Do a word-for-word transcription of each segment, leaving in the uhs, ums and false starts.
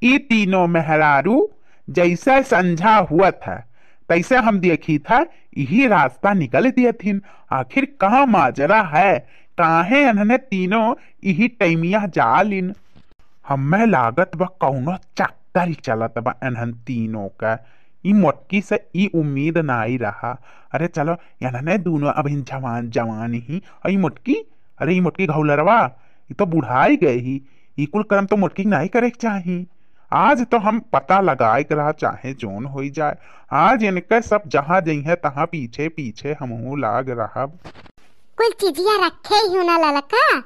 ई तीनों मेहरारू जैसे संझा हुअत है, तैसे हम देखी था, इही रास्ता निकल दियत हिन। आखिर का माजरा है, काहे इन्हने तीनों इही टाइमिया जालिन? हमें लागत बा कौनो चक्कर ही चलत बा इन्हन तीनों का। ई मोटकी से ई उम्मीद नाई रहा। अरे चलो, इन्हने दोनों अबहिन जवान, जवान ही। और ई मोटकी, अरे ई मोटकी घौलरवा, ई तो बुढ़ाई गए ही। ई कुल कर्म तो मोटकी के नाई करे के चाही। आज तो हम पता लगाए के रहा, चाहे जोन होई जाए। आज इनके सब जहाँ जइहे तहाँ पीछे पीछे हमहू लाग रहब। कुल चीजिया रखे ही ना ललका,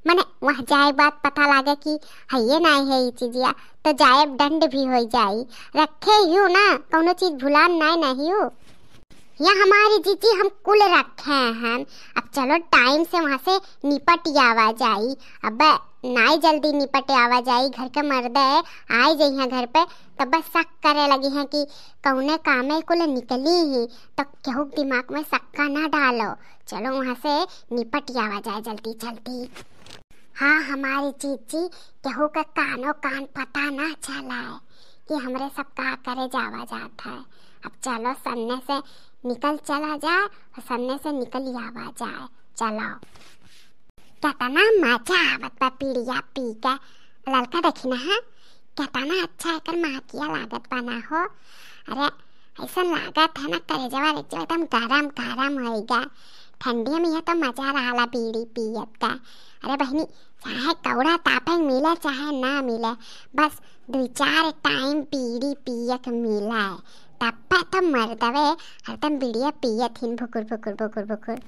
मने वहाँ जाए बाद पता लागे कि हइये नाई है ई चीजिया, तो जाए दंड भी होई जाई। रखे ही ना, कौनो चीज भुलान नाई, नहीं हो। या हमारी जीजी हम कुल रखे हैं। अब चलो टाइम से वहाँ से निपट आवा जाई। अब नाई जल्दी निपट आवा जाई, घर के मर्दे आई जइहें घर पे, तब बस शक करे लगी हैं कि कौने कामे कुल निकली ही, तो केहू के दिमाग में शक्का ना डालो। चलो वहाँ से निपट आवा जाए जल्दी जल्दी। हाँ हमारी जीजी, केहू का कानो कान पता ना चलाए कि हमरे सब का करे जावा जात है। अब चलो सन्ने से निकल चला जाए और सन्ने से निकल आवा जाए। चलो। केतना मजा आवत बा बीड़िया पी के। ललका देखी ना, हाँ, केतना अच्छा एकर महकिया लागत बा ना हो। अरे, ऐसन लागत है ना, करेजवा एकदम गरम गरम होइगा। ठंडिया में यह तो मजा रहला बीड़ी पियत का। अरे बहिनी, चाहे कौड़ा तापे मिले, चाहे ना मिले, बस दुई चार टाइम बीड़ी पिए के मिले, तब पे तो मर्दवे हरदम बीड़िया पियत हिन, भुकुर, भुकुर, भुकुर, भुकुर।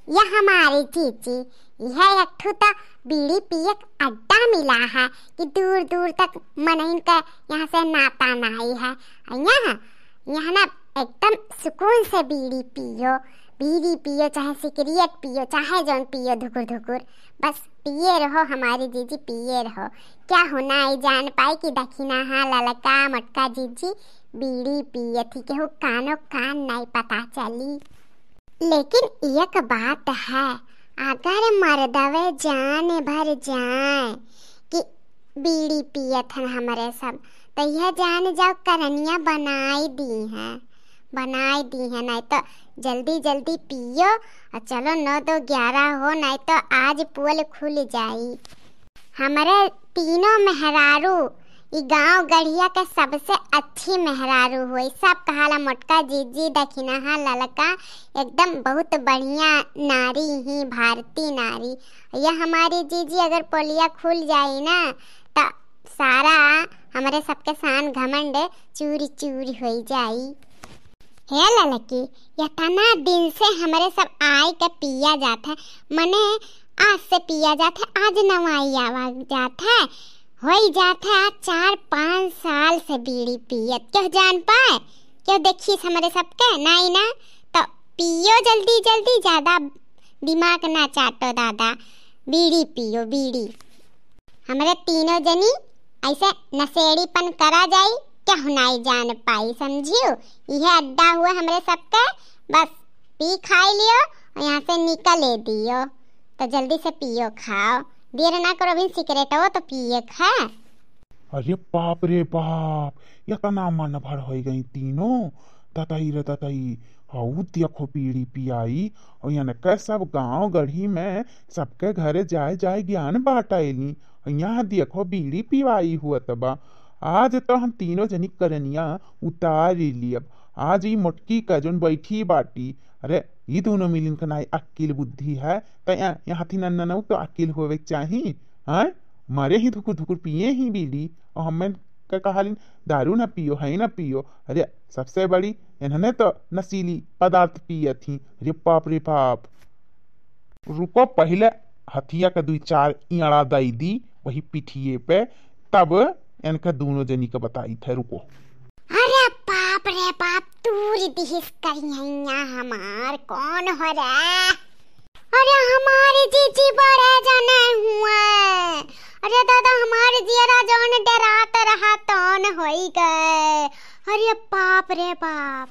यह हमारी जीजी, यह एक ठो तो बीड़ी पिए के अड्डा मिला है कि दूर दूर तक मनइन का यहाँ से नाता नाई है। और यहाँ, यहाँ ना एकदम सुकून से बीड़ी पियो, बीड़ी पियो चाहे सिगरेट पियो, चाहे जौन पियो धुकुर धुकुर, बस पिए रहो हमारी जीजी, पिए रहो। क्या हो नाई जान पाई कि दखिना हाँ ललका मोटका जीजी बीड़ी पिए थी, केहू कानो कान नाई पता चली। लेकिन एक बात है, अगर मर्दवे जान भर जाए कि बीड़ी पियत हन हमरे सब, तो यह जान जाओ करनिया बनाई दी हैं, बनाई दी हैं। नहीं तो जल्दी जल्दी पियो और चलो नौ दो ग्यारह हो, नहीं तो आज पोल खुल जाई। हमरे तीनों मेहरारू ई गांव गढ़िया के सबसे अच्छी मेहरारू हुई। सब कहाला मोटका जीजी, दखिनहा ललका, एकदम बहुत बढ़िया नारी ही, भारती नारी। यह हमारी जीजी अगर पोलिया खुल जाई ना, त सारा हमरे सबके शान घमंड चूरी चूरी होई जाई। हे ललकी, एतना दिन से हमरे सब आए के पिया जात है, मने आज से पिया जात है, आज नवाई आवा जात है, होई जात है आज चार पाँच साल से बीड़ी पियत। केहू जान पाए, केहू देखिस हमरे सबके? नाई ना। तो पियो जल्दी जल्दी, ज्यादा दिमाग ना चाटो दादा, बीड़ी पियो बीड़ी। हमरे तीनों जनी ऐसे नशेड़ीपन करा जाई, केहू नाई जान पाई, समझियो? इहे अड्डा हुआ हमरे सबके, बस पी खाई लियो और यहाँ से निकले दियो। तो जल्दी से पियो खाओ, देर ना करो, अभी सिगरेटो तो पिए खा। अरे बाप रे बाप, एतना मन भर होई गई तीनों। दतई रे दतई, हऊ देखो बीड़ी पियाई, और इनके सब गांव गढ़ी में सबके घरे जाए जाए ज्ञान बांटाइली। यहाँ देखो बीड़ी पिवाई हुअत बा। आज तो हम तीनों जनी करनिया उतार लियब। आज ई मोटकी का जोन बैठी बाटी, अरे ई दोनों मिलिन के नाई अक्किल बुद्धि है, तो यहाँ, यहाँ हथिन नन्ननऊ तो अक्किल होवे के चाही। हाँ, मरे ही धुकुर धुकुर पिए ही बीड़ी, और हमें का कहलिन दारू ना पियो, है ना पियो। अरे सबसे बड़ी इन्हने तो नशीली पदार्थ पियत ही। अरे बाप रे बाप। रुको, पहिले हथिया के दुई चार इयड़ा दई दी वही पिठिए पे, तब इनके दोनों जनी के बताई थे। रुको। अरे बाप रे बाप, तूर दिहिस करिहैया हमार, कौन हो रे? अरे हमारे जीजी बड़े जने हुए। अरे दादा, हमारे जियरा जौन डरात रहा तौन होई गए। अरे बाप रे बाप।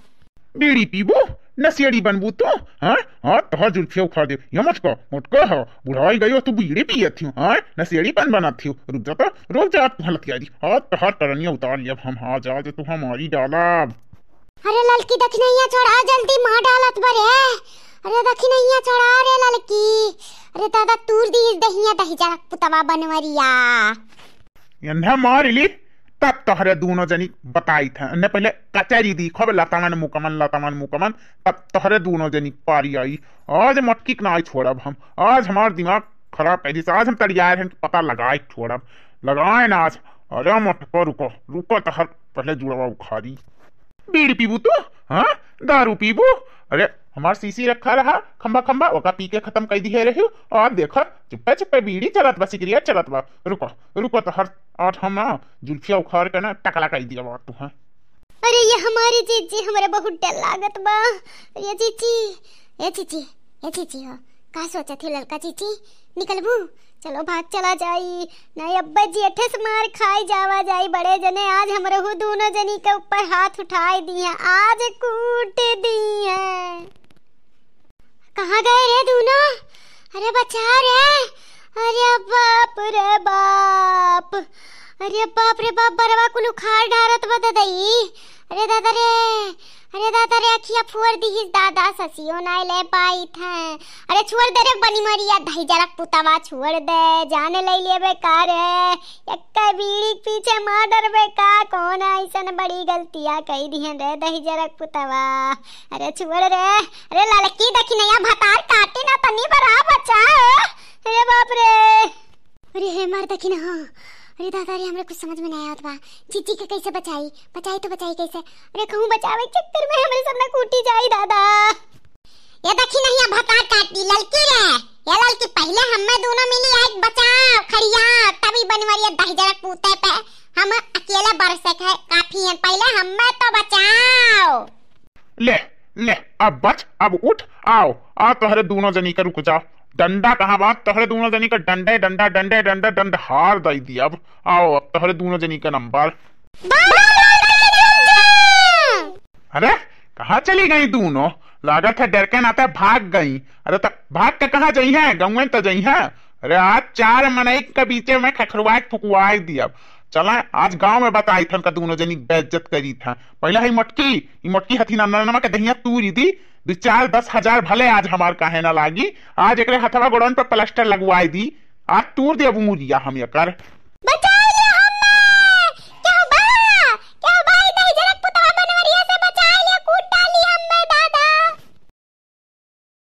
बीड़ी पीबू? नशेड़ी बनबू तू, हाँ? हाँ, तोहर जुल्फिया उखाड़ देब। या मोटका, मोटका ह, बुढ़ाई गई हो, तू बीड़ी पियत हियो, हाँ? नशेड़ीपन बनत हियो। रुक जा तो, रुक जा, तू हलत यारी। हाँ, तोहर करनिया उतार लेब हम, हाँ, जा जे तू हमारी डालब। अरे ललकी दखिनैया छोड़ा, जल्दी माँ डालत बा रे। अरे दखिनैया छोड़ा रे ललकी। अरे दादा तूर दी दहिया दही जरक पुतवा बनवरिया। एन्हे मार ली, तब तोहरे दूनो जनी बताई थे। एन्हे पहले कचरी दी, खूब लतमन मुकमन, लतमन मुकमन, तब तोहरे दूनो जनी पारी आई। आज मटकी के नाई छोड़ब हम, आज हमार दिमाग खराब कर दी। आज हम तैयार हैं कि पता लगाए के छोड़ब, लगाए ना आज। अरे मटको रुको, रुको तोहर पहले जुड़वा उखाड़ी। बीड़ी पीबू तू? हाँ, दारू पीबू? अरे हमार शीशी रखा रहा खंबा खंबा, ओका पी के खत्म कर दिए रही। और देखो चुप्पे चुप्पे बीड़ी चलत बा, सिगरेट चलत बा। रुको, रुको तोहर आज हम ना जुल्फिया उखाड़ के ना टकला कर दिया बा तू, हाँ। अरे ये हमारी जीजी, हमरा बहुत डर लागत बा। अरे ये जीजी, ए जीजी, ए जीजी हो, का सोचत ही ललका जीजी? निकलबू? चलो भाग चला जाई, नहीं अब्बे जेठे से मार खाई जावा जाई। बड़े जने आज हमरहू दूनो जनी के ऊपर हाथ उठाई दी हैं, आज कूट दी हैं। कहाँ गए रे दूनो? अरे बचाओ रे। अरे बाप रे बाप। अरे बाप रे बाप, बरवा कुल उखाड़ डारत बा ददई। अरे दादा रे, अरे दादा रे, अखिया फोड़ दिहिस दादा, ससियो नाय ले पाइत है। अरे छोड़ दे रे बनी मरिया, दही जरक पुतवा छोड़ दे, जान ले लेबे का रे? एक बीड़ी के पीछे मार डरबे का? कौन ऐसन बड़ी गलतिया कई दिहन रे दही जरक पुतवा? अरे छोड़ रे। अरे ललकी दखिनैया भतार काटी ना तनी बरा बचाओ। अरे बाप रे। अरे हे मार दखिना, हाँ। अरे दादा रे, हमरे कुछ समझ में नहीं आवत बा। जीजी के कैसे बचाई? बचाई तो बचाई कैसे? अरे कहूँ बचावे के चक्कर में हमरे सब ना कूटी जाई दादा। ये दखिनैया भतार काटी ललकी रे। ये ललकी पहले हमें दूनो मिली आइक बचाओ, खड़ियाओ, तभी बनवरिया दही जरक पूते पे हम अकेले बरसे के काफी हैं। पहले हमें तो बचाओ। ले, ले, अब बच, अब उठ, आओ, आ तोहरे दूनो जनी के रुक जाओ। डंडा कहाँ बा? तोहरे दूनो जनी के डंडे, डंडा, डंडे, डंडा, डंड हार दई दी अब। आओ, अब तोहरे दूनो जनी के नंबर। अरे, कहाँ चली गई दूनो? लागत है डर के नाते भाग गई। अरे, त भाग के कहाँ जइहैं? गउँवे त जइहैं। अरे, आज चार मनई के बीचे में खखरवाए के फुकवाए दियब। चला, आज गाँव में बताई थन का दूनो जनी बेइज्जत करी था। पहले ही मोटकी, ई मोटकी हथी नंदनमा के दहिया तूरी दी, दो चार दस हजार भले आज हमार काहे ना लागी, आज एकरे हथवा गोड़न पर प्लास्टर लगवाए दी, आज तूर देब मुरिया हम एकर।